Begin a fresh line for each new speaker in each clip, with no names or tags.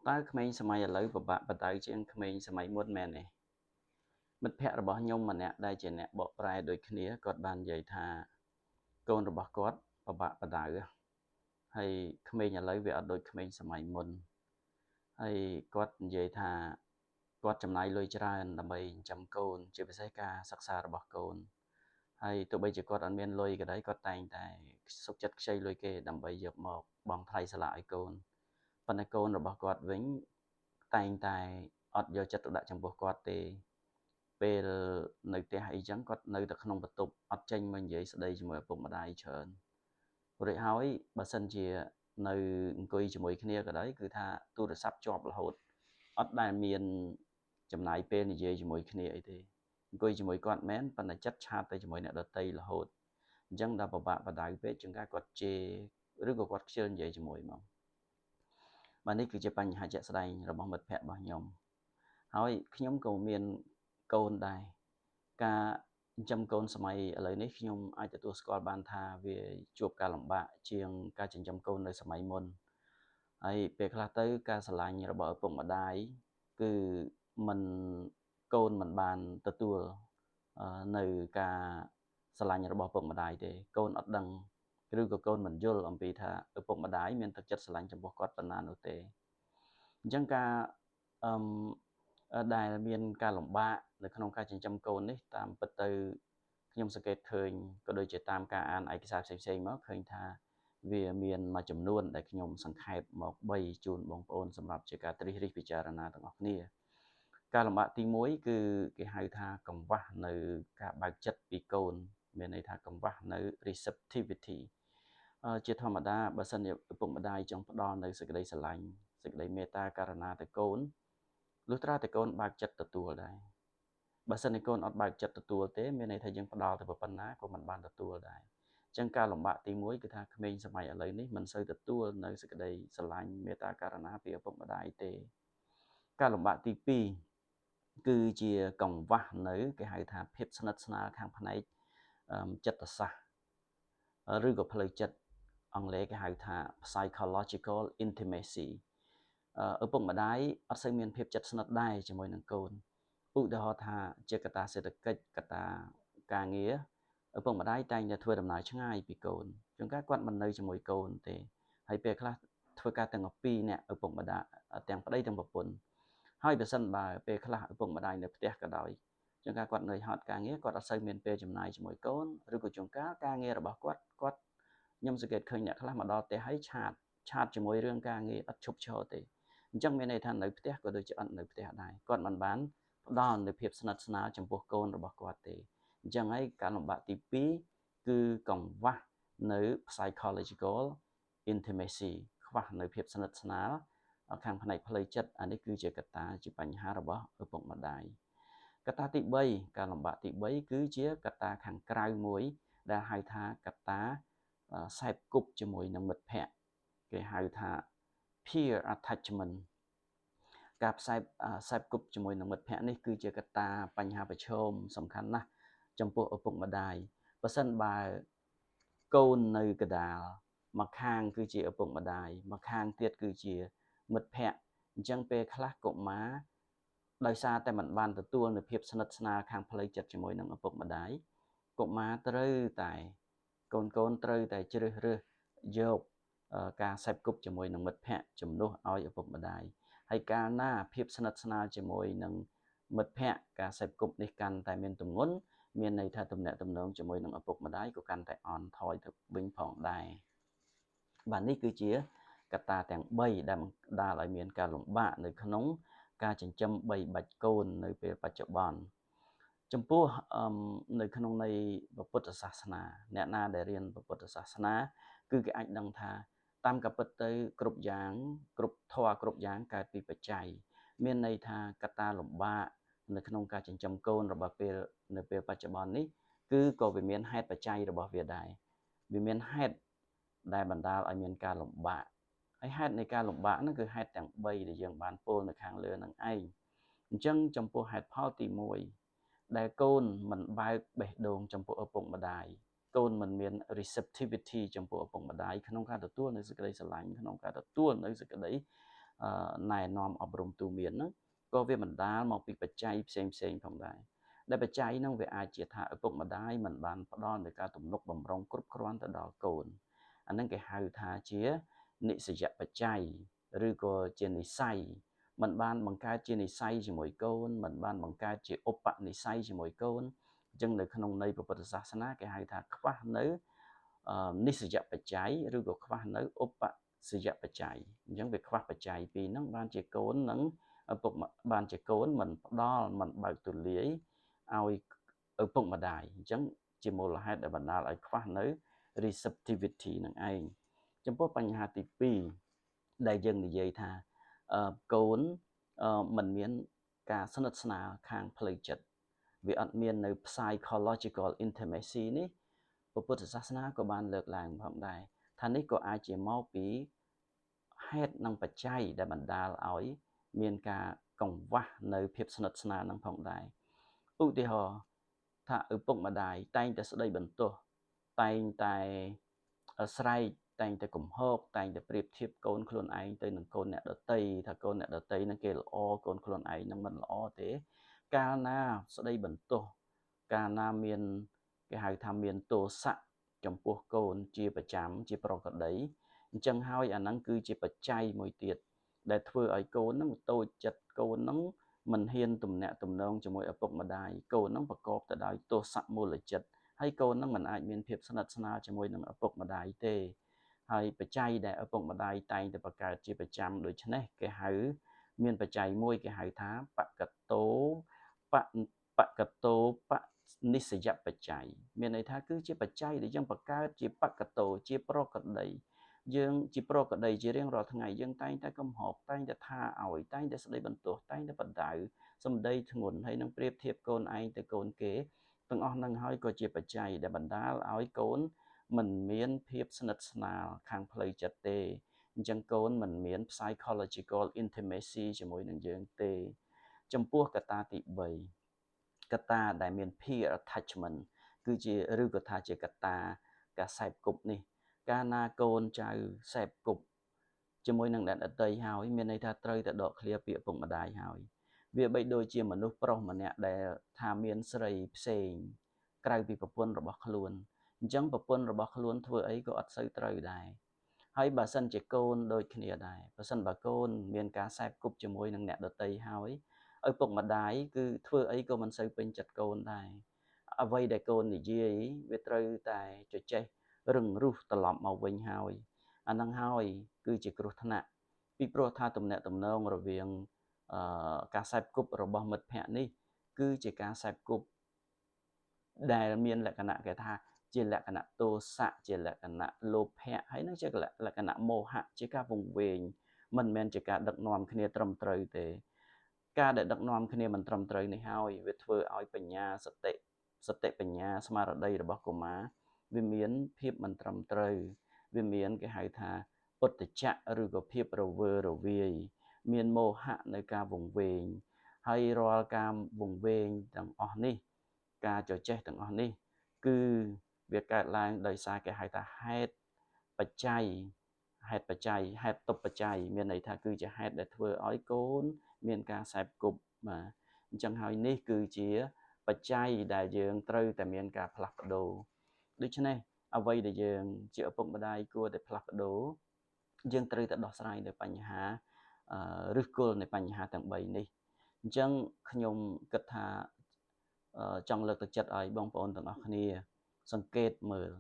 តើក្មេងសម័យឥឡូវពិបាកបដៅជាងក្មេងសម័យមុនមែនទេមិត្តភ័ក្តិរបស់ខ្ញុំម្នាក់ដែលជាអ្នកបកប្រែដូចគ្នាគាត់បាននិយាយថាកូនរបស់គាត់ពិបាកបដៅហើយក្មេងឥឡូវវាអត់ដូចក្មេងសម័យមុនហើយគាត់និយាយថាគាត់ចំណាយលុយច្រើនដើម្បីចិញ្ចឹមកូនជាពិសេសការសិក្សារបស់កូនហើយទោះបីជាគាត់អត់មានលុយក៏ដោយគាត់តែងតែសុខចិត្តខ្ចីលុយគេដើម្បីយកមកបង់ថ្លៃសាលាឲ្យកូនប៉ុន្តែកូនរបស់គាត់វិញតែងតែអត់យកចិត្តទុកដាក់ចំពោះគាត់ទេពេលនៅផ្ទះអីចឹងគាត់នៅតែក្នុងបន្ទប់អត់ចេញមកនិយាយស្ដីជាមួយឪពុកម្ដាយច្រើនរួចហើយបើសិនជានៅអង្គុយជាមួយគ្នាក៏ដោយគឺថាទូរស័ព្ទជាប់រហូតអត់ដែលមានចំណាយពេលនិយាយជាមួយគ្នាអីទេអង្គុយជាមួយគាត់មែនប៉ុន្តែចិត្ត chat ទៅជាមួយអ្នកដទៃរហូតអញ្ចឹងដល់ពិបាកបដៅពេកជាងការគាត់ជេរឬក៏គាត់ខ្ជិលនិយាយជាមួយមកបាទនេះគឺជាបញ្ហាជាក់ស្ដែងរបស់មិត្តភ័ក្តិរបស់ខ្ញុំហើយខ្ញុំក៏មានកូនដែរការចិញ្ចឹមកូនសម័យឥឡូវនេះខ្ញុំអាចទទួលស្គាល់បានថាវាជួបការលំបាកជាងការចិញ្ចឹមកូននៅសម័យមុនហើយពេលខ្លះទៅការស្រឡាញ់របស់ឪពុកម្ដាយគឺមិនកូនមិនបានទទួលនៅការស្រឡាញ់របស់ឪពុកម្ដាយទេកូនអត់ដឹងឬក៏កូនមិនយល់អំពីថាឪពុកម្ដាយមានទឹកចិត្តស្រឡាញ់ចំពោះគាត់ប៉ុណ្ណានោះទេអញ្ចឹងការអឺដែលមានការលំបាកនៅក្នុងការចិញ្ចឹមកូននេះតាមពិតទៅខ្ញុំសង្កេតឃើញក៏ដូចជាតាមការអានឯកសារផ្សេងៗមកឃើញថាវាមានមួយចំនួនដែលខ្ញុំសង្ខេបមក3ជូនបងប្អូនសម្រាប់ជាការត្រិះរិះពិចារណាទាំងអស់គ្នាការលំបាកទី1គឺគេហៅថាកង្វះនៅការបើកចិត្តពីកូនមានន័យថាកង្វះនៅ receptivity ជាធម្មតាបើសិនជាឪពុកម្ដាយចង់ផ្ដល់នៅសេចក្តីស្រឡាញ់សេចក្តីមេត្តាករុណាទៅកូនលុះត្រាតែកូនបើកចិត្តទទួលដែរបើសិនជាកូនអត់បើកចិត្តទទួលទេមានន័យថាយើងផ្ដល់ទៅប៉ុណ្ណាក៏មិនបានទទួលដែរអញ្ចឹងការលំបាកទី1គឺថាក្មេងសម័យឥឡូវនេះមិនសូវទទួលនៅសេចក្តីស្រឡាញ់មេត្តាករុណាពីឪពុកម្ដាយទេការលំបាកទី2គឺជាកង្វះនៅគេហៅថាភាពស្និទ្ធស្នាលខាងផ្នែកចិត្តសាស្ត្រឬក៏ផ្លូវចិត្តអង់គ្លេសគេហៅថា psychological intimacy ឪពុកម្ដាយអត់សូវមានភាពជិតស្និទ្ធដែរជាមួយនឹងកូនឧទាហរណ៍ថាជាកត្តាសេដ្ឋកិច្ចកត្តាការងារឪពុកម្ដាយតែងតែធ្វើដំណើរឆ្ងាយពីកូនជួនកាលគាត់មិននៅជាមួយកូនទេហើយពេលខ្លះធ្វើការទាំងពីរអ្នកឪពុកម្ដាយទាំងប្តីទាំងប្រពន្ធហើយបើសិនបើពេលខ្លះឪពុកម្ដាយនៅផ្ទះក៏ដោយជួនកាលគាត់នឿយហត់ការងារគាត់អត់សូវមានពេលចំណាយជាមួយកូនឬក៏ជួនកាលការងាររបស់គាត់គាត់ខ្ញុំសង្កេតឃើញអ្នកខ្លះមកដល់ផ្ទះហើយឆាតជាមួយរឿងការងារអត់ឈប់ឈរទេអញ្ចឹងមានន័យថានៅផ្ទះក៏ដូចជាអត់នៅផ្ទះដែរគាត់មិនបានផ្ដល់នូវភាពស្និទ្ធស្នាលចំពោះកូនរបស់គាត់ទេអញ្ចឹងហើយការលំបាកទី2គឺកង្វះនៅ psychological intimacy ខ្វះនៅភាពស្និទ្ធស្នាលខាងផ្នែកផ្លូវចិត្តអានេះគឺជាកត្តាជាបញ្ហារបស់ឪពុកម្ដាយកត្តាទី3ការលំបាកទី3គឺជាកត្តាខាងក្រៅមួយដែលហៅថាកត្តាសេពគប់ជាមួយនឹងមិត្តភ័ក្តិគេហៅថា peer attachment ការផ្សែបសេពគប់ជាមួយនឹងមិត្តភ័ក្តិនេះគឺជាកត្តាបញ្ហាប្រឈមសំខាន់ណាស់ចំពោះឪពុកម្ដាយបើសិនបើកូននៅកដាលមកខាងគឺជាឪពុកម្ដាយមកខាងទៀតគឺជាមិត្តភ័ក្តិអញ្ចឹងពេលខ្លះកុមារដោយសារតែមិនបានទទួលនូវភាពស្និទ្ធស្នាលខាងផ្លូវចិត្តជាមួយនឹងឪពុកម្ដាយកុមារត្រូវតែកូនកូនត្រូវតែជ្រើសរើសយកការសេពគប់ជាមួយនឹងមិត្តភ័ក្តិជំនួសឲ្យឪពុកម្ដាយហើយកាលណាភាពស្និទ្ធស្នាលជាមួយនឹងមិត្តភ័ក្តិការសេពគប់នេះកាន់តែមានទម្ងន់មានន័យថាទំនាក់ទំនងជាមួយនឹងឪពុកម្ដាយក៏កាន់តែអន់ថយទៅវិញផងដែរបាទនេះគឺជាកត្តាទាំង3ដែលបណ្ដាលឲ្យមានការលំបាកនៅក្នុងការចិញ្ចឹមបីបាច់កូននៅពេលបច្ចុប្បន្នចំពោះនៅក្នុងន័យពុទ្ធសាសនាអ្នកណាដែលរៀនពុទ្ធសាសនាគឺគេអាចដឹងថាតាមការពិតទៅគ្រប់យ៉ាងគ្រប់ធម៌គ្រប់យ៉ាងកើតពីបច្ច័យមានន័យថាកត្តាលំបាកនៅក្នុងការចិញ្ចឹមកូនរបស់ពេលនៅពេលបច្ចុប្បន្ននេះគឺក៏វាមានហេតុបច្ច័យរបស់វាដែរវាមានហេតុដែលបណ្ដាលឲ្យមានការលំបាកហើយហេតុនៃការលំបាកហ្នឹងគឺហេតុទាំង3ដែលយើងបានពោលនៅខាងលើហ្នឹងឯងអញ្ចឹងចំពោះហេតុផលទី1ដែលកូនមិនបើកបេះដូងចំពោះឪពុកម្ដាយកូនមិនមាន receptivity ចំពោះឪពុកម្ដាយក្នុងការទទួលនៅសេចក្តីស្រឡាញ់ក្នុងការទទួលនៅសេចក្តី ណែនាំអប់រំទូមានហ្នឹងក៏វាបណ្ដាលមកពីបច្ច័យផ្សេងផ្សេងផងដែរ ដែលបច្ច័យហ្នឹងវាអាចជាថាឪពុកម្ដាយមិនបានផ្ដល់នូវការទំនុកបំរុងគ្រប់គ្រាន់ទៅដល់កូន អាហ្នឹងគេហៅថាជានិស្សយបច្ច័យ ឬក៏ជានិស្ស័យ មិនបានបង្កើតជានិស្ស័យជាមួយកូន មិនបានបង្កើតជាឧបនិស្ស័យជាមួយកូន។ អញ្ចឹងនៅក្នុងន័យពុទ្ធសាសនាគេហៅថាខ្វះនៅនិស្សយបច្ច័យ ឬក៏ខ្វះនៅឧបសយបច្ច័យ។ អញ្ចឹងវាខ្វះបច្ច័យពីរហ្នឹង បានជាកូននឹងឪពុក បានជាកូនមិនផ្ដល់ មិនបើកទូលាយឲ្យឪពុកម្ដាយ។ អញ្ចឹងជាមូលហេតុដែលបណ្ដាលឲ្យខ្វះនៅ receptivity នឹងឯង។ ចំពោះបញ្ហាទី2 ដែលយើងនិយាយថាកូនមិនមានការស្និទ្ធស្នាលខាងផ្លូវចិត្ត វាអត់មាននៅ psychological intimacy នេះ ពុទ្ធសាសនាក៏បានលើកឡើងផងដែរថា នេះក៏អាចជាមកពីហេតុនិងបច្ច័យដែលបណ្ដាលឲ្យមានការកង្វះនៅភាពស្និទ្ធស្នាលនឹងផងដែរ។ ឧទាហរណ៍ថា ឪពុកម្ដាយតែងតែស្ដីបន្ទោស តែងតែស្រែក តែងតែកំហក តែងតែប្រៀបធៀបកូនខ្លួនឯងទៅនឹងកូនអ្នកដទៃ ថាកូនអ្នកដទៃនឹងគេល្អ កូនខ្លួនឯងនឹងមិនល្អទេ។ កាលណាស្ដីបន្ទោស កាលណាមានគេហៅថាមានទោសៈចំពោះកូនជាប្រចាំជាប្រក្រតី អញ្ចឹងហើយអាហ្នឹងគឺជាបច្ច័យមួយទៀតដែលធ្វើឲ្យកូនហ្នឹងតូចចិត្ត កូនហ្នឹងមិនហ៊ានទំនាក់ទំនងជាមួយឪពុកម្ដាយ កូនហ្នឹងប្រកបទៅដោយទោសៈមូលចិត្ត ហើយកូនហ្នឹងមិនអាចមានភាពស្និទ្ធស្នាលជាមួយនឹងឪពុកម្ដាយទេ។ ហើយបច្ច័យដែលឪពុកម្ដាយតែងតែបង្កើតជាប្រចាំ ដូច្នេះគេហៅមានបច្ច័យមួយគេហៅថាបកតោបបកតោបនិស្សយបច្ច័យ មានន័យថាគឺជាបច្ច័យដែលយើងបង្កើតជាបកតោជាប្រកដី យើងជាប្រកដីជារៀងរាល់ថ្ងៃ យើងតែងតែកំហក តែងតែថាឲ្យ តែងតែស្ដីបន្ទោស តែងតែបដៅសម្ដីធ្ងន់ ហើយនឹងប្រៀបធៀបកូនឯងទៅកូនគេទាំងអស់នឹងហើយ ក៏ជាបច្ច័យដែលបណ្ដាលឲ្យកូនមិនមានភាពស្និទ្ធស្នាលខាងផ្លូវចិត្តទេ។ អញ្ចឹងកូនមិនមាន psychological intimacy ជាមួយនឹងយើងទេ។ ចំពោះកត្តាទី3 កត្តាដែលមាន peer attachment គឺជាឬក៏ថាជាកត្តាការសែបគប់នេះ កាលណាកូនចៅសែបគប់ជាមួយនឹងអ្នកដទៃហើយ មានន័យថាត្រូវតែដកឃ្លាពីឪពុកម្ដាយហើយ វាបីដូចជាមនុស្សប្រុសម្នាក់ដែលថាមានស្រីផ្សេងក្រៅពីប្រពន្ធរបស់ខ្លួន អញ្ចឹងប្រពន្ធរបស់ខ្លួនធ្វើអីក៏អត់សូវត្រូវដែរ។ ហើយបើសិនជាកូនដូចគ្នាដែរ បើសិនបើកូនមានការសែបគប់ជាមួយនឹងអ្នកដទៃហើយ ឪពុកម្ដាយគឺធ្វើអីក៏មិនសូវពេញចិត្តកូនដែរ អ្វីដែលកូននិយាយវាត្រូវតែចចេះរឹងរូសត្រឡប់មកវិញហើយ អានឹងហើយគឺជាគ្រោះថ្នាក់ ពីព្រោះថាទំនាក់ទំនងរវាងការសែបគប់របស់មិត្តភ័ក្តិនេះ គឺជាការសែបគប់ដែលមានលក្ខណៈគេថាជាលក្ខណៈទោសៈ ជាលក្ខណៈលោភៈ ហើយនឹងជាលក្ខណៈមោហៈ ជាការវង្វេង មិនមែនជាការដឹកនាំគ្នាត្រឹមត្រូវទេ។ ការដែលដឹកនាំគ្នាមិនត្រឹមត្រូវនេះហើយ វាធ្វើឲ្យបញ្ញាសតិ សតិបញ្ញាស្មារតីរបស់កុមារវាមានភាពមិនត្រឹមត្រូវ វាមានគេហៅថាឧត្តចៈ ឬក៏ភាពរវើរវាយ មានមោហៈនៅការវង្វេង ហើយរាល់ការវង្វេងទាំងអស់នេះ ការចចេះទាំងអស់នេះ គឺវាកើតឡើងដោយសារគេហៅថាហេតុបច្ច័យ ហេតុបច្ច័យ ហេតុតុបច្ច័យ មានន័យថាគឺជាហេតុដែលធ្វើឲ្យកូនមានការសែបគប់។ បាទ អញ្ចឹងហើយនេះគឺជាបច្ច័យដែលយើងត្រូវតែមានការផ្លាស់ប្ដូរ។ ដូច្នេះអ្វីដែលយើងជាឪពុកម្ដាយគួរតែផ្លាស់ប្ដូរ យើងត្រូវតែដោះស្រាយនៅបញ្ហាឫសគល់នៃបញ្ហាទាំង3នេះ។ អញ្ចឹងខ្ញុំគិតថាចង់លើកទឹកចិត្តឲ្យបងប្អូនទាំងអស់គ្នាសង្កេតមើល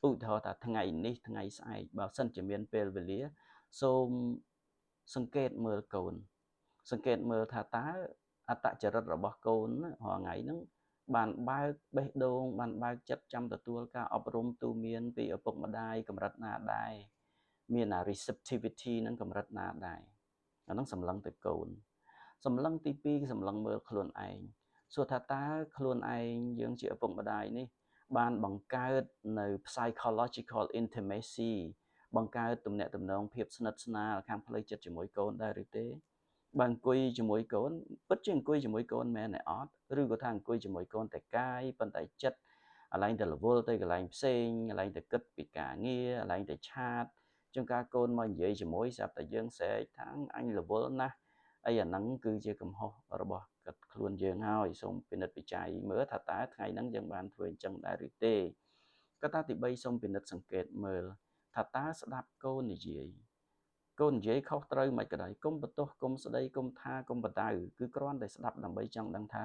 ឧទាហរណ៍ថាថ្ងៃនេះថ្ងៃស្អែក បើសិនជាមានពេលវេលា សូមសង្កេតមើលកូន សង្កេតមើលថាតើអត្តចរិតរបស់កូនរាល់ថ្ងៃហ្នឹងបានបើកបេះដូង បានបើកចិត្តចាំទទួលការអប់រំទូមានពីឪពុកម្ដាយកម្រិតណាដែរ មាន receptivity នឹងកម្រិតណាដែរ អាហ្នឹងសម្លឹងទៅកូន។ សម្លឹងទី2 សម្លឹងមើលខ្លួនឯង សួរថាតើខ្លួនឯងយើងជាឪពុកម្ដាយនេះបានបង្កើតនៅ psychological intimacy បង្កើតទំនាក់ទំនងភាពស្និទ្ធស្នាលខាងផ្លូវចិត្តជាមួយកូនដែរឬទេ? បើអង្គុយជាមួយកូន ពិតជាអង្គុយជាមួយកូនមែនទេអត់ ឬក៏ថាអង្គុយជាមួយកូនតែកាយ ប៉ុន្តែចិត្តកន្លែងតែរវល់ទៅកន្លែងផ្សេង កន្លែងតែគិតពីការងារ កន្លែងតែឆាត ជួនកាលកូនមកនិយាយជាមួយស្រាប់តែយើងស្រែកថាអញរវល់ណាស់អីអាហ្នឹងគឺជាកំហុសរបស់គាត់ខ្លួនយើងហើយសូមពិនិត្យពិច័យមើលថាតើថ្ងៃហ្នឹងយើងបានធ្វើអញ្ចឹងដែរឬទេកត្តាទី3សូមពិនិត្យសង្កេតមើលថាតើស្ដាប់កូននិយាយកូននិយាយខុសត្រូវមិនក៏ដោយកុំបន្ទោសកុំស្ដីកុំថាកុំបដៅគឺគ្រាន់តែស្ដាប់ដើម្បីចង់ដឹងថា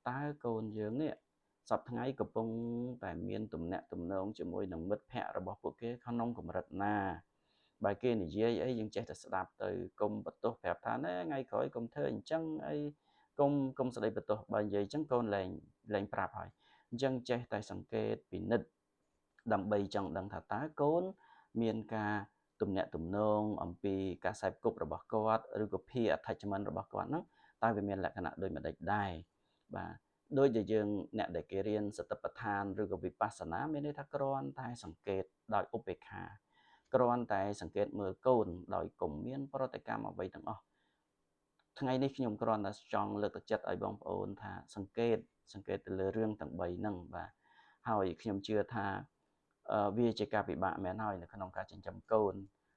តើកូនយើងនេះសប្តាហ៍ថ្ងៃកំពុងតែមានទំនាក់ទំនងជាមួយនឹងមិត្តភ័ក្តិរបស់ពួកគេក្នុងកម្រិតណាបើគេនិយាយអីយើងចេះតែស្ដាប់ទៅកុំបន្ទោសប្រាប់ថាណែថ្ងៃក្រោយកុំធ្វើអញ្ចឹងអីកុំស្ដីបន្ទោសបើនិយាយអញ្ចឹងកូនលែងប្រាប់ហើយអញ្ចឹងចេះតែសង្កេតពិនិត្យដើម្បីចង់ដឹងថាតើកូនមានការទំនាក់ទំនងអំពីការខ្សែគប់របស់គាត់ឬក៏ peer attachment របស់គាត់ហ្នឹងតើវាមានលក្ខណៈដូចម្ដេចដែរបាទដូចដែលយើងអ្នកដែលគេរៀនសតិប្បដ្ឋានឬក៏វិបស្សនាមានន័យថាគ្រាន់តែសង្កេតដោយឧបេក្ខាគ្រាន់តែសង្កេតមើលកូនដោយកុំមានប្រតិកម្មអ្វីទាំងអស់ថ្ងៃនេះខ្ញុំគ្រាន់តែចង់លើកទឹកចិត្តឲ្យបងប្អូនថាសង្កេតទៅលើរឿងទាំង3ហ្នឹងបាទហើយខ្ញុំជឿថាវាជាការពិបាកមែនហើយនៅក្នុងការចិញ្ចឹមកូន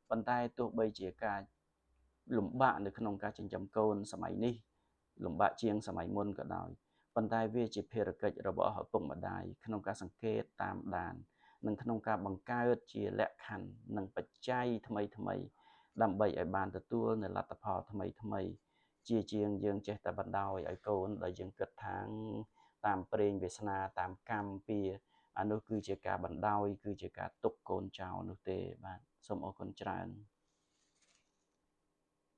ប៉ុន្តែទោះបីជាការលំបាកនៅក្នុងការចិញ្ចឹមកូនសម័យនេះលំបាកជាងសម័យមុនក៏ដោយប៉ុន្តែវាជាភារកិច្ចរបស់ឪពុកម្ដាយក្នុងការសង្កេតតាមដាននិងក្នុងការបង្កើតជាលក្ខខណ្ឌនិងបច្ច័យថ្មីថ្មីដើម្បីឲ្យបានទទួលនូវលទ្ធផលថ្មីថ្មីជាជាងយើងចេះតែបណ្ដោយឲ្យកូនដោយយើងគិតថាតាមព្រេងវាសនាតាមកម្មពៀអានោះគឺជាការបណ្ដោយគឺជាការទុកកូនចោលនោះទេបាទសូមអរគុណច្រើន។